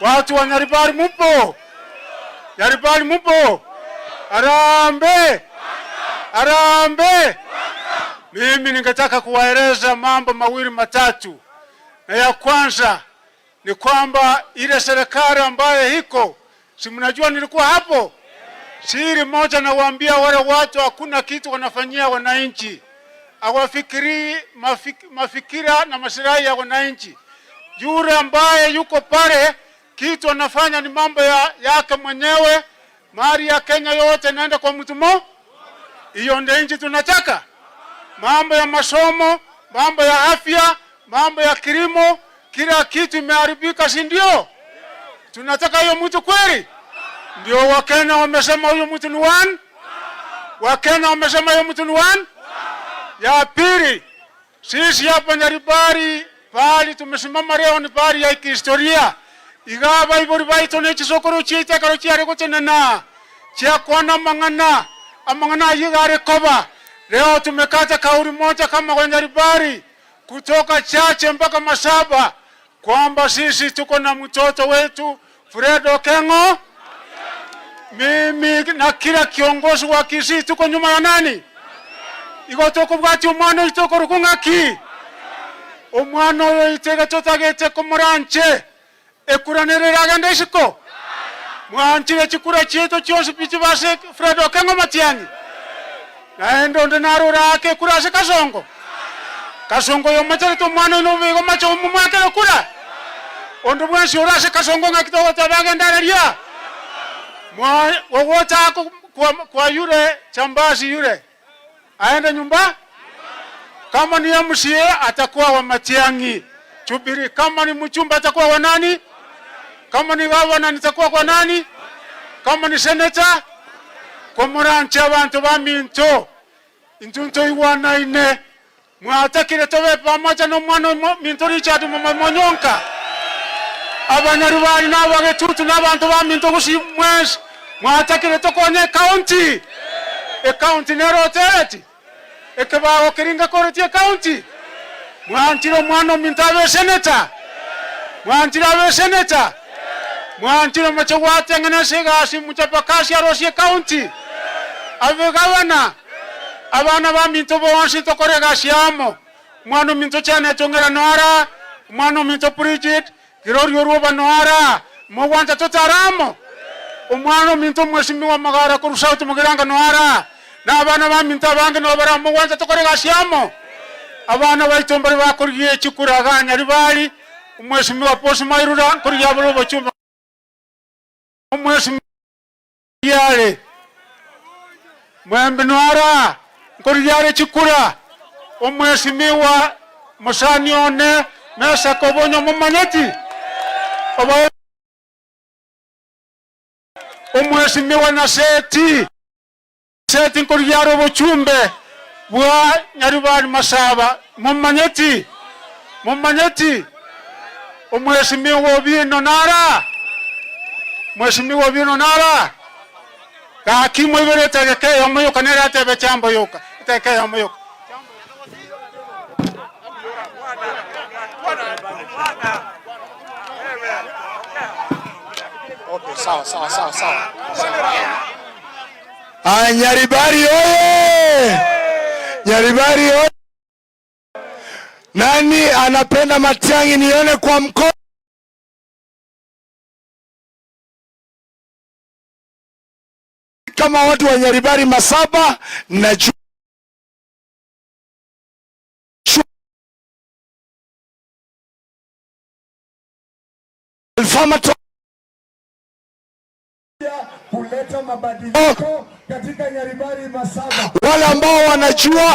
Watu wa Nyaribari mupo? Nyaribari mupo? Harambee! Harambee! Mimi ningetaka kuwaeleza mambo mawili matatu, na ya kwanza ni kwamba ile serikali ambayo iko, si mnajua nilikuwa hapo. Siri moja nawaambia wale watu, hakuna kitu wanafanyia wananchi, hawafikirii mafik, mafikira na masilahi ya wananchi. Yule ambaye yuko pale kitu anafanya ni mambo ya, yake mwenyewe. Mali ya Kenya yote inaenda kwa mtu mmoja. Hiyo ndio nchi tunataka? Mambo ya masomo, mambo ya afya, mambo ya kilimo, kila kitu imeharibika, si ndio? Tunataka hiyo mtu kweli? Ndio Wakenya wamesema huyo mtu ni one. Wakenya wamesema huyo mtu ni one. Ya pili, sisi hapa Nyaribari pali tumesimama leo ni pali ya kihistoria iga baibori baito ne chisokoro chiaito ekero chiare gotenena chiakwana amang'ana amang'ana ayio gare koba. Leo tumekata kauli moja kama kwa Nyaribari kutoka Chache mpaka Masaba kwamba sisi tuko na mtoto wetu Fred Okengo. Mimi na kila kiongozi wa Kisii tuko nyuma ya nani? Igo tokobwatia omwana oito okorokwa ng'aki? Omwana oyo oito iga totagete komoranche ekura nere eragende isiko? Mwanchire chikura chiaito chionsi pi chibe ase Fred Okengo Matiang'i? Naende onde naro oraake ekura ase Kasongo? Kasongo oyo omocherete omwana oino bobe igo mache omomwakere kura? Onde bwensi ore ase Kasongo ng'aki togoteba agende areria? Mwa ogocha kwa, kwa yule jambazi yule aende nyumba kama ni MCA atakuwa wa Matiang'i Jubilee, kama ni mchumba atakuwa wa nani? Kama ni gavana nitakuwa kwa nani? Kama ni senator komoranche abanto baminto intwe ntoigwanaine mwatakire tobe pamoja na omwana omo minto Richard Monyonka abanyarubari na abagetutu na abanto baminto gusii mwensi mwatakire tokonye ecounty ecounty nere otereti ekebago keria ngekoretie ecounty mwanchire omwana ominto abe senator mwanchire abe senator mwanchire moche gwateng'ena ase egasi mchapakazi arosie ecounty abe gavana abana baminto bonsi tokore egasi amo omwana ominto Janet Ong'era noara omwana ominto Bridget Kirori orwoba noara mogwancha totare amo omwana ominto omwesimigwa Magara korwa South Mugirango noara na abana baminto abange nabo bare amo mogwancha tokore egasi amo abana baito mbare bakorigia echikura iga Nyaribari omwesimigwa Paul Mairura nkorigia abore obochumbe omwesimigwa are Mwembe noara nkorigia are chikura omwesimigwa mosani one Mesach Obonyo momanyeti oba omwesimigwa Nyaseti Seti nkorigia are obochumbe bwa Nyaribari Masaba momanyeti momanyeti omwesimigwa Obieno nara Mwesimigwa Obieno nara gaki moibere etageka eyemo yoka nere atebe chambo yoka etageka eyemo yoka. Okay, sawa sawa sawa sawa. Aya, Nyaribari oye! Nyaribari oye! Nani anapenda Matiang'i nione kwa mkono? Kama watu wa Nyaribari Masaba najua kuleta mabadiliko katika Nyaribari Masaba. Wale ambao wanajua